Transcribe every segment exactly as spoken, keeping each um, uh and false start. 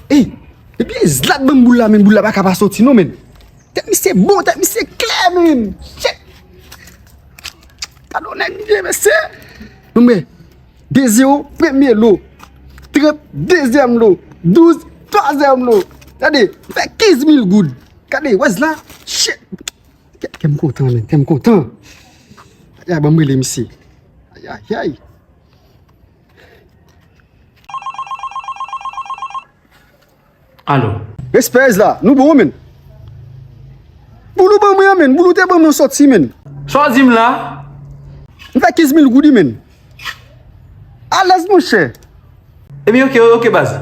Ey, epi Zla t ban m boul la, men boul la pa ka pa soti non, men. Tèt misye bon, tèt misye klè, men. Shit. Gade yon nèg m ye, mesye. Non, men, de zewo, premye lo. Trant, dezyèm lo. Douz, twazyèm lo. Gade, m fè kenz mil goud. Gade, wè Zla. Shit. Kè, kè m kontan, men, kè m kontan. Ay, ay, ban m rele misye. Ay, ay, ay. Alo. Respè Zla, nou bon, men. Boul ou ban mwen an, men. Boul ou te ban mwen soti, men. Sa w di m la? M fè kenz mil goud, men. Alèz, monchè. Ebyen, oke, oke, baz.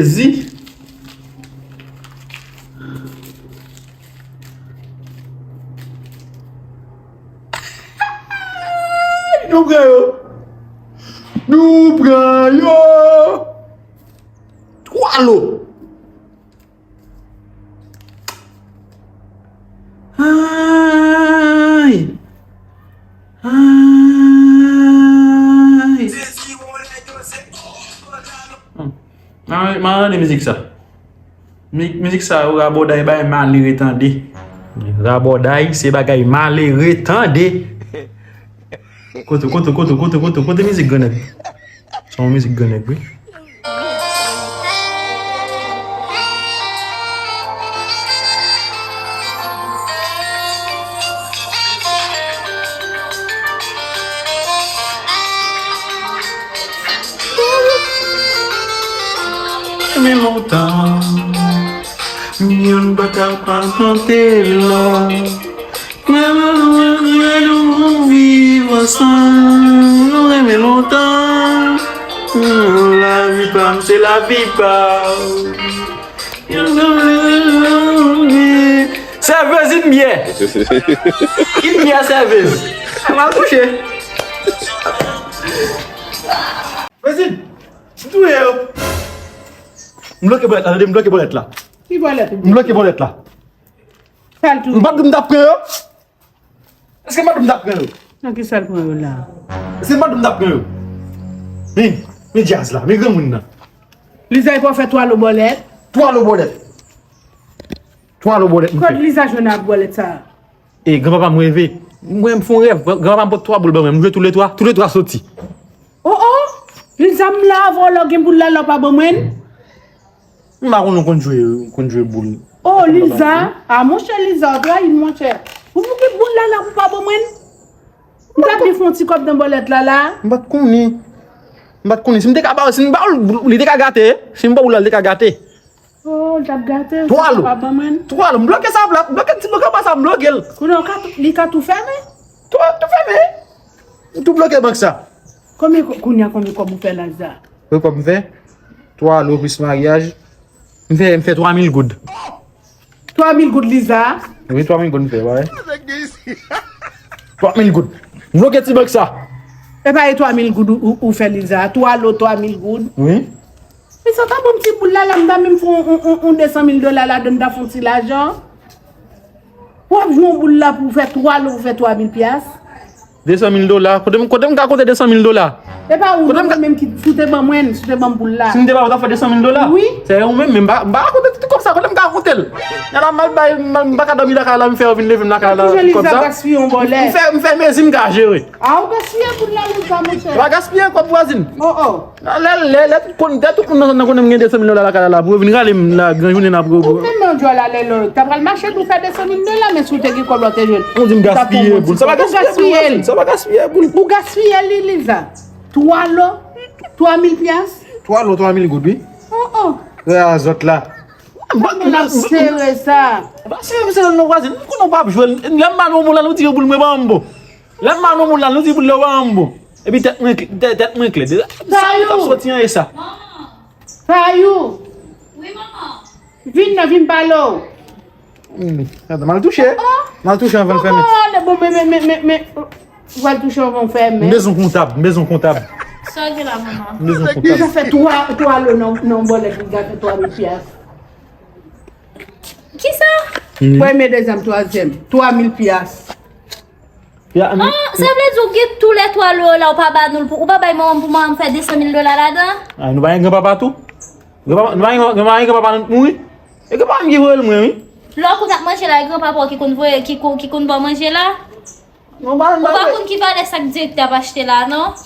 Zi. Nou pran yo. Nou pran yo. Twa lo. Ay! Ay! Hmm. Mwen, mwen tande mizik sa. Mi-, mizik sa yo, rabòday bagay malere tande. Rabòday se bagay malere tande. Kote, kote, kote, kote, kote, kote mizik grannèg? Se yon mizik grannèg, wi. Men lontan, youn pa ka pa tante lò. Mwen, mwen, mwen, nou viv ansanm, nou renmen lontan. Lavi pa m, se lavi pa w. Sèvez, in byè. In byè, sèvez. Sa mal kouche. Vezin, m touye yo. M bloke bòlèt la, tande, m bloke bòlèt la. Ki bòlèt ou bloke? M bloke bòlèt la. Sa l touye? M pa t di w m t ap pran yo? Èske m pa t di w m t ap pran yo? Nan ki sa l pran yo la? Èske m pa t di w m t ap pran yo? Men, men djaz la, men granmoun nan. Liza, e pa w fè twa lo bòlèt? Twa lo bòlèt. Twa lo bòlèt m fè. Kot Liza jwenn ak bòlèt sa a? E, granpapa m reve. Mwen, m fè yon rèv. Granpapa m pote twa boul ban mwen. M jwe toulètwa. Toulètwa soti. Oh, oh! Liza, m la avè w, lè w gen boul la, la w pa ban mwen. M pa konnen w konn jwe, konn jwe boul. Oh, Liza. A, monchè, Liza, w trayi m, monchè. Pou m gen boul la, la, pou w pa ban mwen. M t ap vin fè yon ti kòb nan bòlèt la, la. M pa t konnen. M pa t konnen. Si m te ka ba w, si m ba w, li te ka gate. Si m ba w la, li te ka gate. Oh, l t ap gate, twa lo. Pa ban mwen. Twa lo. M bloke sa plat. M bloke ti bloke pa sa, m bloke l. Kounye a, w ka tou, li ka tou fèmen? Tou, tou fèmen. M tou bloke bank sa. Konbyen ko-, kounye a, konbyen kòb ou fè la, Liza? Konbyen kòb m fè? Twa lo plis maryaj. M fè, m fè twa mil goud. Twa mil goud, Liza? Wi, twa mil goud m fè, wi. Twa mil goud. M bloke ti bank sa. E pa e twa mil goud ou, ou, ou fè, Liza? Twa lo, twa mil goud. Wi. Men sa ta bon ti boul la, la, m ta menm fè yon, yon, yon, yon de san mil dola ladan, m ta fè yon ti lajan. W ap jwe yon boul la pou w fè twa lo, pou w fè twa mil pyas. De san mil dola? Kote m, kote m ka konte de san mil dola? E pa ou, kote m ka menm ki, si w te ban mwen, si w te ban m boul la. Si m te ba w, w ta fè de san mil dola? Wi. Se ou menm, men m pa, m pa ka konte tout kòb sa, kote m ka konte l? Yala m al bay, m, m pa ka dòmi lakay la, m fè yo vin leve m lakay la, kòb sa. Gaspiye yon bòlèt. M fè, m fè mezi m ka jere. A, ou gaspiye boul la, Liza, monchè. M pa gaspiye kòb vwazin. Oh, oh. Lè, lè, lè tout konn, lè tout moun nan, nan konnen m gen de san mil dola lakay la, pou yo vin rale m la, gran jounen nan pou yo. Ou menm nan djòl la, lè lò, ta pral mache pou fè de san mil dola, men si w te gen kòb la, w te jwenn. Ou di m gaspiye boul. Sa pa gaspiye boul, Racine. Sa pa gaspiye boul. Ou gaspiye li, Liza. Twa lo, twa mil pyas. Twa lo, twa mil goud, wi. Oh, oh. Wè a zòt la. Mwen la sere sa. Ba sere, m sere nan vwazin. M konnen w p ap jwe. Lè m ba nou boul la, nou tire boul mwen pa m bon. Lè m ba nou boul la, nou di boul la pa m bon. Epi tèt mwen kle-, tèt, tèt mwen klè. Sa yo t ap soti an e sa. Tayou! Wi, manman. Vin nan, vin pale w. Hmm, gade, m al touche. Oh, oh. M al touche anvan l fèmen. Oh, oh, bon, men, men, men, men, men. Ou al touche anvan w fèmen. M bezwen kontab, m bezwen kontab. Sa gen la, manman? M bezwen kontab. Li ka fè twa, twa lo nan, nan bòlèt, li ka fè twa mil pyas. Kisa? Hmm. Premye, dezyèm, twazyèm. Twa mil pyas. Ya, nou, Ah, sa vle di ou gen tou lè twa lwe yo la, ou pa ba nou l pou, ou pa bay manman m pou manman m fè de san mil dola ladan? Ah, nou pa gen granpapa tou? Granpapa, nou pa gen, nou pa gen granpapa nou t mouri? E granpapa m ki voye l mwen, wi. Lè w konn ap manje la, e granpapa w ki konn voye, ki konn, ki konn ba w manje la? Non, ba, Ou pa konn ki valè sak direktè ap achte la, non?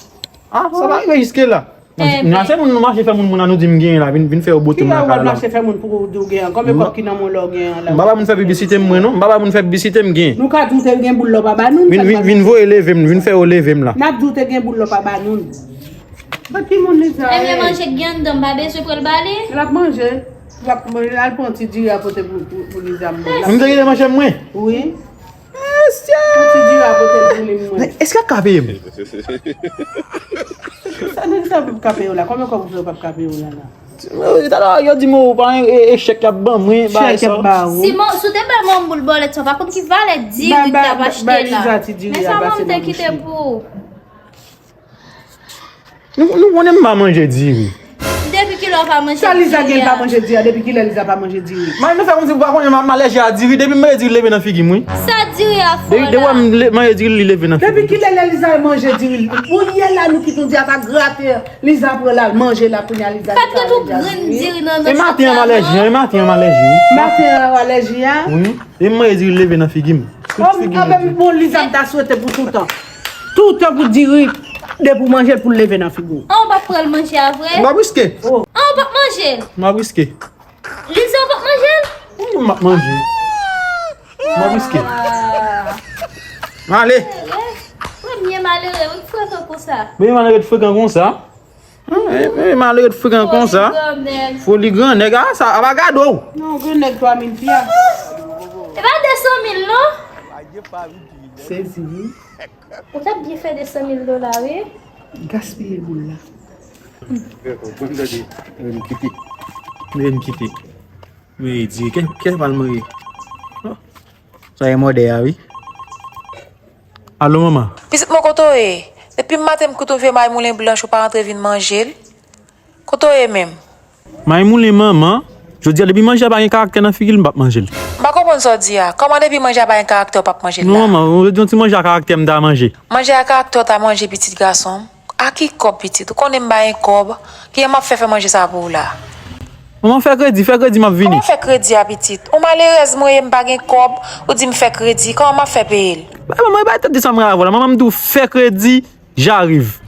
Ah, sa pa rive jiske la. Enben. Nou ase moun nou mache fè moun moun an nou di m genyen la, vin, vin fè yo bote m nan kay la. Ki lè w al mache fè moun pou w di w genyen? Konbyen kòb ki nan men w lè w genyen an la? M pa ba moun fè piblisite m mwen non, m pa ba moun fè piblisite m genyen. Nou ka di w te gen boul lè w pa ba nou, nou Vin, vin, vin voye leve m, vin fè yo leve m la. N ap di w te gen boul lè w pa ba nou. Ban ki moun li sa Ebyen ye? Manje k gen anndan, m pa bezwen pran l ba li. L ap manje. L ap manje, al pran ti diri a pote pou, pou, pou Liza m ban. M te gentan manje m mwen. Wi. Mesye! Ti diri a pote pou li mwen. Men èske l ap ka peye m? Sa nèg sa p ap ka peye w la? Konbyen kòb ou fè yo p ap ka peye w la la? Yo, talè yo di m ou pa gen, e, e chèk y ap ban mwen, bagay Chèk y sa. Ap ba ou. Si mwen, si w te bay mwen boul bòlèt sa, w pa konn ki valè diri Ba, k t ap ba, achte ba la. Liza ti diri Men a sa pase manman m te nan bouch kite li. Pou ou. Nou, nou konnen m pa manje diri. Depi kilè w pa manje diri a? Sa Liza gen l pa manje diri a? Depi kilè Liza pa manje diri? Mwen, nou fè konn si w pa konnen m, m alèji a diri. Depi m manje diri, l leve nan figi m, wi. Sa diri a fò la? Depi, depi w wè m le, manje diri, li leve nan figi m. Depi kilè lè Liza manje diri? Pou yè la, nou kite yon diri a ta grate. Liza pran l al manje la, kounye a Liza Fè trant ou grenn diri nan, nan E maten an, m alèji, e maten an, m alèji, wi. Maten an, w alèji a? Wi. E m manje diri, l leve nan figi m. Tout figi m. Bon, Liza, m ta swete pou toutan. Toutan pou diri, depi w manje l pou l leve nan figi w. An, w p ap pran l manje a vre? M ap riske. Oh. An, w p ap manje l? M ap riske. Liza, w p ap manje l? Wi, m ap manje. M ap riske. Ah. Ale. Premye malere, wi, k frekan konsa. Premye malere k frekan konsa. An, e, e, malere frekan konsa. Foli gran nèg. Foli gran nèg. Ah, sa, a pa gade w. Non, gran nèg twa mil pya. E pa de san mil, non? Sezi, wi. Ou t ap byen fè de san mil dola, wi. Gaspiye boul la. Ren kite. Ren kite. Men di, kè, kè pa l mwen ye. Oh. Sa e mòde a, wi. Alo, manman. Pitit mwen, kote w ye? Depi maten m koute yon vye may moulen blanch, ou pa rantre vin manje l. Kote w ye menm? May moulen manman, jodi a depi manje a pa gen karaktè nan figi l, m p ap manje l. M pa konprann sa w di a. Kòman depi manje a pa gen karaktè, w p ap manje l la? Non, manman, jodi yon ti manje a karaktè m ta manje. Manje a karaktè w ta manje, pitit gason m? A ki kòb, pitit? Ou konnen m pa gen kòb. Kijan m ap fè fè manje sa pou ou la? Manman, fè kredi, fè kredi, m ap vini. Kòman fè kredi a, pitit? Ou malerèz mwen ye, m pa gen kòb, ou di m fè kredi. Kòman m ap fè peye l? Bay manman, bay tèt desanm avè w la. Manman, m di w fè kredi, j'arrive.